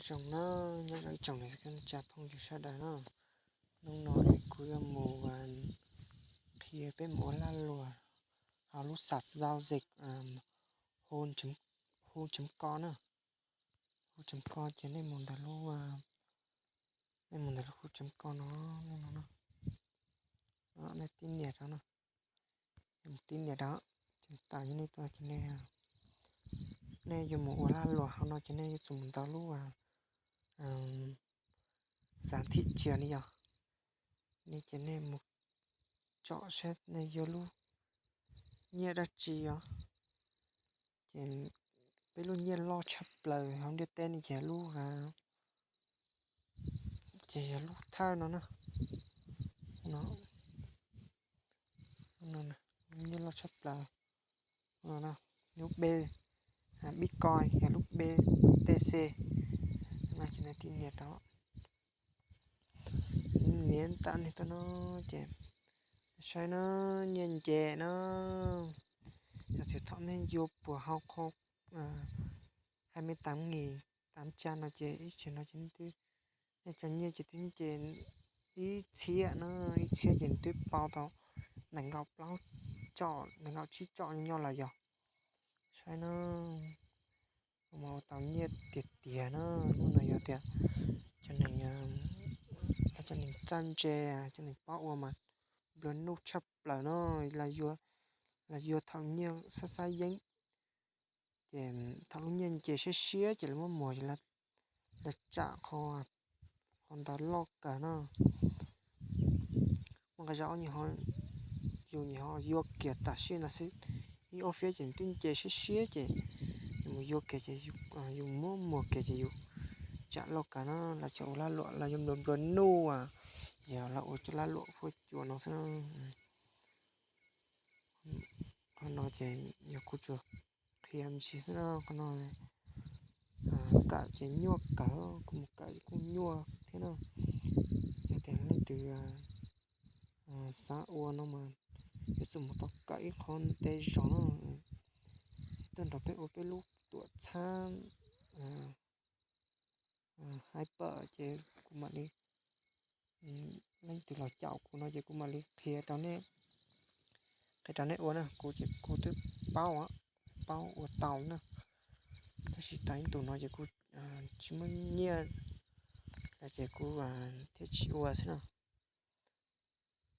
Zoo na, nyob zoo ib tsoom niam txiv kwv tij phooj ywg sawv daws na. Hnub no es kuv yuav mus qhia peb mus ua lag luam hauv lub xav zau zes hu chấm com na. Hu chấm com ces nej mus ntawm lub, nej mus ntawm lub hu chấm com no, no, no, nej tib nias rau no. Mus tib nias rau, ces tawm nej tuaj ces nej, nej yuav mus ua lag luam hauv no ces nej yuav tsum mus ntawm lub xav thim tsias ni yog, nej ces nej mus tsom saib nej yuav lub nyiaj dab tsi os. Ces peb lub nyiaj loj tshaj plaws hauv ntiaj teb no ces lub, ces yog lub thawj no na. Lub nyiaj loj tshaj plaws, lub B, Bitcoin yog lub B T C no ces nej tib nias rau. Nias tas nej tuaj no ces saib no, nyiaj nce na. Yog tias thaum nej yuav puas hauv qhov hai mươi tám nghìn tám trăm no ces ib txhia no ces twb, nej cov nyiaj ces twb nce ib txhiab na, ib txhiab ces twb pau tau nees nkaum plaub tsom, nees nkaum tsib tsom nyob lawm yog. Saib na, kuv mas ua tau nyiaj tiag tiag na. Hnub no yog tias cov neeg, cov neeg txawj ntse, cov neeg paub ua mas nplua nuj tshaj plaws no, los yuav thaum nyiaj xab xab yeeb. Ces thaum lub nyiaj nce siab siab ces lawv muab muag, lawv tsam qhov ntawd loj kawg no. Muaj nqe zog yus nyuam qhuav yuav kiag tam sim no xwb, ib ob fiab ces twb nce siab siab ces yus mus yuav kiag ces yus muab muag kiag ces yus tsam loj kawg no. Lawv cov ua lag luam los yuav nplua nplua nuj, yog lawv ua cov lag luam huab cua no xwb. Qhov no ces yog kuv tsuas qhia me ntsis xwb na. Qhov no kawm ces nyuaj kawg, kuv mus kawm kuj nyuaj thiab na. Yog tias leej twg xav ua no mas yuav tsum mus tau kawm ib qho ntev zog no. Tuaj nrog peb ua peb lub tuam txhab hais pawm ces kuv mam li, leej twg los caum kuv no ces kuv mam li qhia rau nej, qhia rau nej ua na. Kuv ces kuv twb paub, paub ua tau na, tab sis tau ib ntus no ces kuv tsis muaj nyiaj lawm ces kuv thiaj tsis ua xwb na.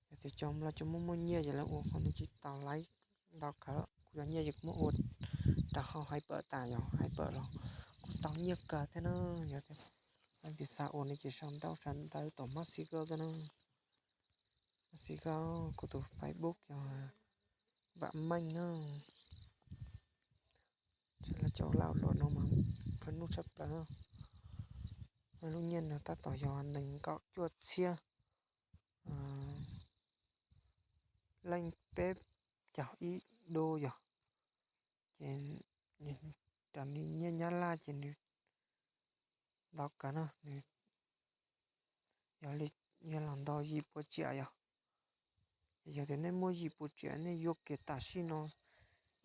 Yog tias cov los cov muaj muaj nyiaj ces lawv ua qhov no tsis tau laib ntau kawg. Kuv cov nyiaj ces kuv muab ua rau hauv hais pawm tas, yog hais pawm los kuj tau nyiaj kawg thiab na. Yog tias leej twg xav ua no ces sau ntaub sau ntawv tom Mab Xis Kab thiab na. Mab Xis Kab, kuv tus Facebook yog Vam Meej na. Lawv cov lag luam no mas nplua nuj tshaj plaws na. Lub nyiaj no tab tom yog nees nkaum cuaj txhiab leej peb caug ib du yog. Ces raws li nyiaj Nyab Laj ces nws ntau kawg na, nws yog li, yog los ntau yim pua tsiam yog. Yog tias nej muaj yim pua tsiam nej yuav kiag tam sim no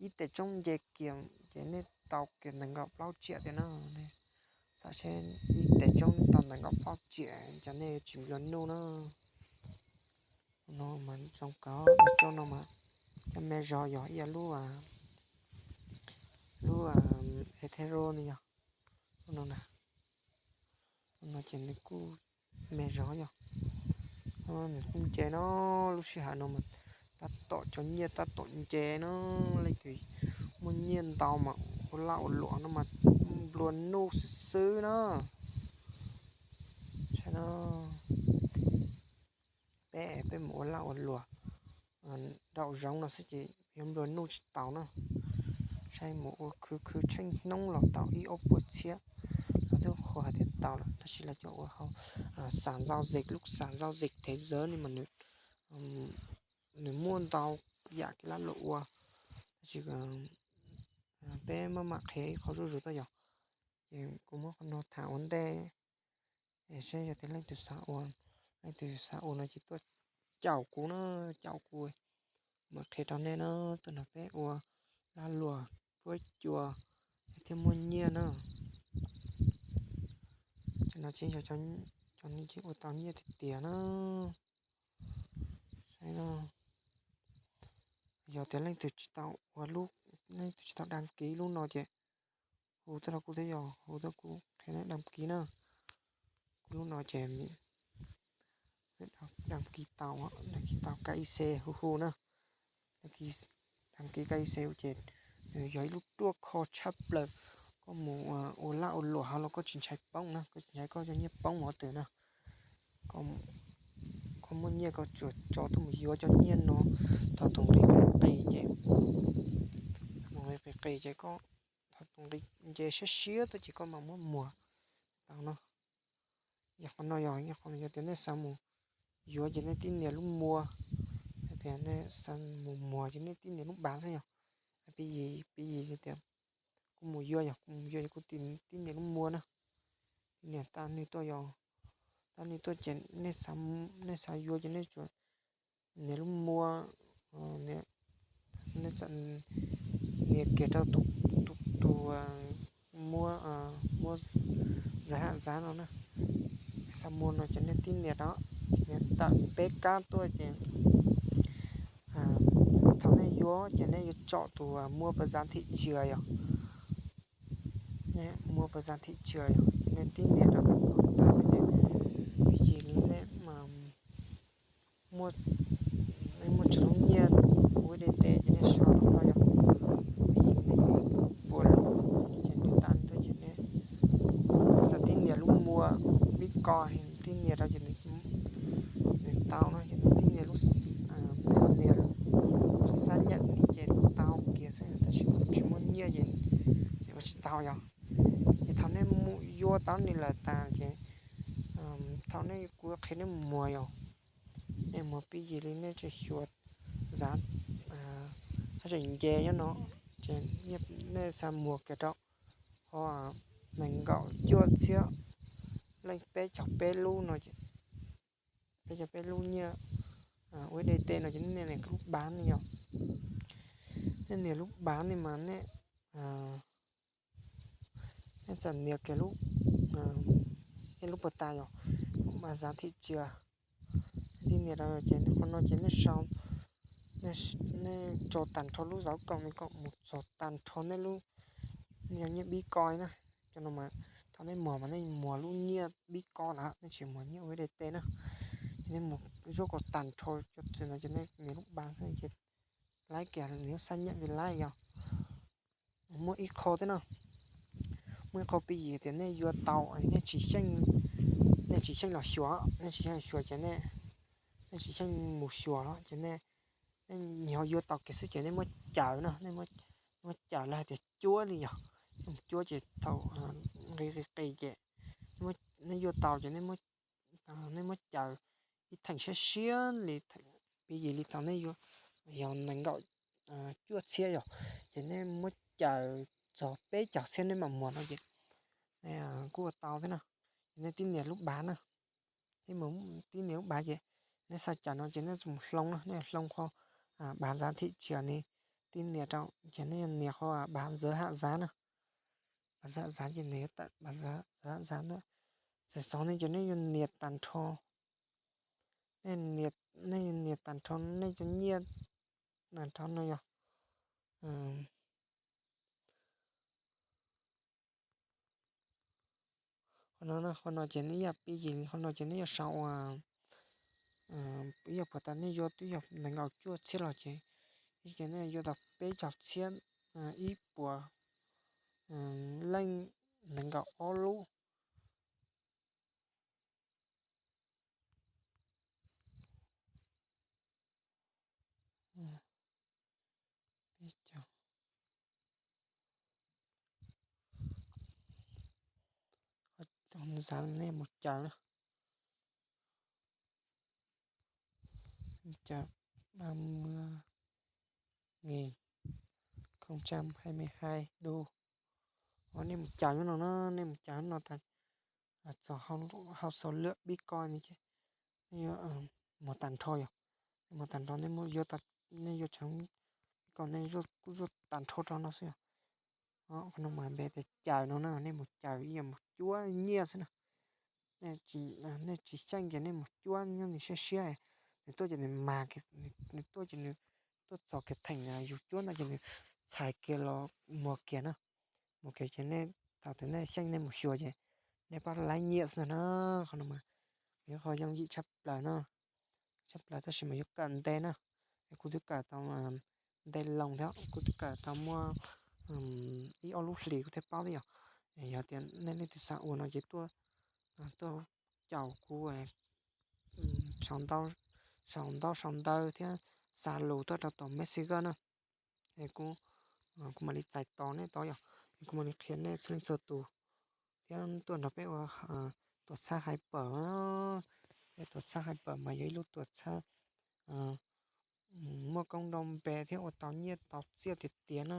ib tes tsoob nce kiag ces nej tau kiag nees nkaum plaub tsiam tiag na. Xav seb ib tes tsoob tau nees nkaum plaub tsiam, cas nej tsis nplua nuj na. No mas zoo kawg, cov no mas cov me zog yog ib yam lub, lub Ethereum no yog. No na, no ces nws kuj me zog yog, nws kuj nce no. Lub sij hawm no mas tab tom cov nyiaj tab tom nce no. Leej twg muaj nyiaj ntau mas ua lag ua luam no mas nplua nuj xwb xwb na. Saib no, peb, peb mus ua lag ua luam nraum zoov no xwb ces yuav nplua nuj tsis tau na. Saib mus ua khwv khwv tsheej hnub los tau ib ob puas txhiab los twb qhuas hais tias tau lawm, tab sis lawv cov ua hauv xas zau zes, lub xas zau zes thev zawv ni mas nws muaj ntau yam kev lag luam ua, tab sis peb maj mam qhia ib qho zuj zus tuaj yog. Ces kuv muab qhov no tham ua ntej, saib yog tias leej twg xav ua, leej twg xav ua no ces tuaj caum kuv na, caum kuv mam qhia rau nej na, tuaj nrog peb ua lag luam huab cua thiaj muaj nyiaj na. ces yog cov no ces ua tau nyiaj tiag tiag na. Saib no, yog tias leej twg tsis tau ua lub, leej twg tsis tau đăng ký lub no ces hu tuaj rau kuv thiab, yog hu tuaj kuv qhia nej đăng ký na. Kuv lub no ces đăng ký tau, đăng ký tau K Y C hu hu na. Đăng ký K Y C ces nws yog ib lub ruaj khov tshaj plaws. Koj mus ua laj ua luam hauv los koj tsis ntshai poob na, koj tsis ntshai koj cov nyiaj poob mus qhov twg na. Koj muaj nyiaj koj tsuas tso tuaj mus yuav cov nyiaj no thaum tus nqi qis qis ces, tus nqi qis qis ces koj, thaum tus nqi nce siab siab tuaj ces koj mam muab muag tau no. Yog qhov no yog, yog qhov no yog tias nej xav mus yuav ces nej tib nias lub mua, hais tias nej xav mus muag ces nej tib nias lub bán xwb yog. Piv yim, piv yim li tias kuv mus yuav, yog kuv mus yuav ces kuv tib nias lub mua na. Tib nias tag nws tuaj yog, tag nws tuaj ces nej xav, nej xav yuav ces nej tsuas nias lub mua, nej txawm nias kiag rau tus, tus, tus muab, muab zav ham zav no na. Xav mua no ces nej tib nias rau, ces nias tawm peb kab tuaj ces thaum nej yuav ces nej yuav tsom tus mua pawg zav thim tsias yog, nej mua pawg zav thim tsias yog ces nej tib nias rau tag no ces piv yim li nej muaj, nej muaj tsawg lub nyiaj U S D T ces nej sau rau no yog, piv yim li nej yuav ib puas lub ces nws tag tuaj ces nej txawm tib nias lub mua Bitcoin, tib nias rau ces nws tau no ces nej tib nias lub, nej nias lub xác nhận li ces tau kiag xwb, tab sis tsis muaj nyiaj ces ua tsis tau yog. Ces thaum nej mus yuav tau nws lawm tas ces thaum nej, kuv qhia nej mus muag yog, nej muag piv yim li nej tseem xyuas zav, hab tseem nce nyob no ces nej xav muag kiag rau qhov nees nkaum cuaj txhiab leej peb caug peb lub no ces, peb caug peb lub nyiaj U S D T no ces nej nias lub bán ne yog, nej nias lub bán ne mas nej, nej txawm nias kiag lub, nej lub puas tas yog lub mas zav thim tsias, tib nias rau ces qhov no ces nej sau, nej tso tag nrho lub zauv koom no kom mus txog tag nrho nej lub, nej cov nyiaj Bitcoin na. Cov no mas thaum nej muag mas nej muag lub nyiaj Bitcoin lawm, nej tsis muag nyiaj U S D T na. Ces nej mus zuaj kom tag nrho cov txwm no ces nej nias lub bán xwb ces laib kiag nws lub xác nhận việc laib yog. Muaj ib qho thiab no, muaj ib qho piv yim tias nej yuav tau, nej tsis xyeej, nej tsis xyeej los xyuas, nej tsis xyeej los xyuas ces nej, nej tsis xyeej mus xyuas los ces nej, nej nyias yuav tau kiag xwb ces nej muab caws no, nej muab caws los hais tias cuab li yog, nej mus cuab ces thaum nqi qis qis ces nej yuav tau ces nej muab caws ib theem siab siab li, piv yim li thaum nej yuav yog nees nkaum cuaj txhiab yog, ces nej muab caws txog peb caug txhiab nej mam muag no ces nej kuj ua tau thiab no. Ces nej tib nias lub bán na, tib nias lub bán ces nej xa caws no ces nej mus hloov no, nej hloov qhov bán giá thị trường ni, tib nias rau ces nej yuav nias qhov bán giới hạn giá na. Bán giới hạn giá ces nws yuav tawm bán giới hạn giá ntawd. Txog ntawd ces nej yuav nias tag nrho, nej yuav nias tag nrho nej cov nyiaj tag nrho no yog. Qhov no, qhov no ces nej yog piv yim li qhov no ces nej yuav sau ua, ib yam puas tas nej yuav twb yog nees nkaum cuaj txhiab los ces, ces nej yuav tau peb caug txhiab, ib puas leej nees nkaum ob lub. Peb caug. Xav nej mus caws na. Caws ba mươi nghìn không trăm hai mươi hai đô. Nej mus caws nyob no na, nej mus caws nyob no tas txog hauv số lượng Bitcoin no ces nej yuav muag tag nrho yog. Nej muag tag nrho, nej yuav tau, nej yuav tsheej Bitcoin nej kuj zuaj tag nrho rau no xwb yog. Qhov no mas npe tias caws no na, nej mus caws ib yam mus cuab nyiaj xwb na. nej tsis xyeej ces nej mus cuab nyob nws siab siab, nws tuaj ces nws mag, nws tuaj ces nws tuaj txog kiag theem yus cuab ntawd ces nws txhais kiag los muag kiag na. Muag kiag ces nej thaum twg nej xyeej nej mus xyuas ces nej pab laib nyiaj xwb ntag na. Qhov no mas yog qhov yooj yim tshaj plaws no, tshaj plaws tab sis mas yuav kawm ntev na. Es kuv twb kawm tau ntev loo thiab, kuv twb kawm tau muaj ib ob lub hlis kuv thiaj paub thiab yom. Yog tias nej leej twg xav ua no ces tuaj, tuaj caum kuv saum ntau saum ntawv thiab xa lus tuaj rau tom Messenger na. Es kuv, kuv mam li txais tos nej tau yom. Es kuv mam li qhia nej txhua leej txhua tus thiab tuaj nrog peb ua tuam txhab Hyper. Peb tuam txhab Hyper mas yog ib lub tuam txhab muaj koob nrov npe thiab ua tau nyiaj tau txiaj tiag tiag na.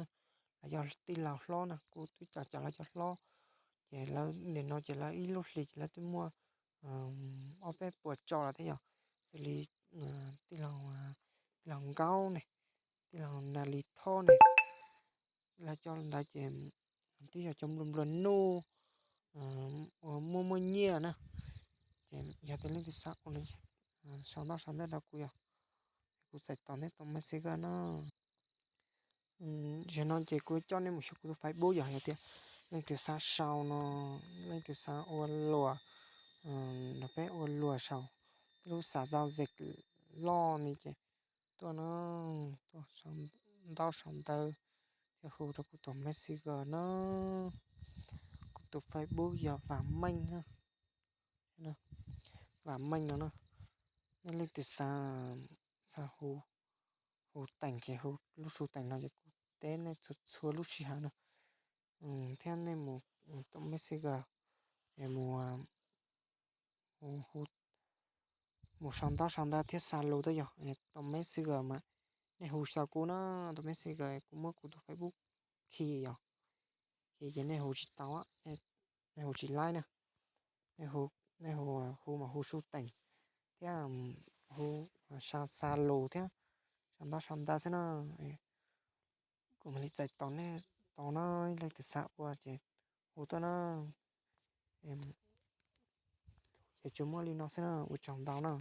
Los yog tij laug hlob na, kuv twb cov cov lawv cov hlob, ces lawv nim no ces lawv ib lub hlis ces lawv twb muaj ob peb puas tso lawm thiab yom. Xws li tij laug, tij laug Nkaub ne, tij laug Nas Lis Thob ne, lawv cov ntawd ces twb yog cov nplua nplua nuj uas muaj muaj nyiaj na. Ces yog tias leej twg xav ua no, sau ntaub sau ntawv rau kuv yom, kuv txais tos nej tom Messenger na. Zaum no ces kuv coj nej mus xyuas kuv tus Facebook yog hais tias leej twg xav sau no, leej twg xav ua luam, no peb ua luam saum lub xav zau zes loj ne ces tuaj no, tuaj sau ntaub sau ntawv thiab hu rau kuv tus Messenger na. Kuv tus Facebook yog Vam Meej na. Vam Meej no na. Nej leej twg xav, xav hu, hu teem ces hu lub su teem no ces kuv teb nej txhua txhua lub sij hawm no. Thiab nej mus tom Messenger es mus, mus sau ntaub sau ntawv thiab xa lus tuaj yog tom Messenger mas nej hu xyaum kuv na, tom Messenger kuv muab kuv tus Facebook khi yog, khi ces nej hu tsis tau, nej hu tsis laib na. Nej hu mas hu su teem thiab hu xa lus thiab sau ntaub sau ntawv xwb na. Kuv mam li txais tos nej tau na, leej twg xav ua ces hu tuaj na. Ces tsuas muaj li no xwb na, ua tsaug ntau na.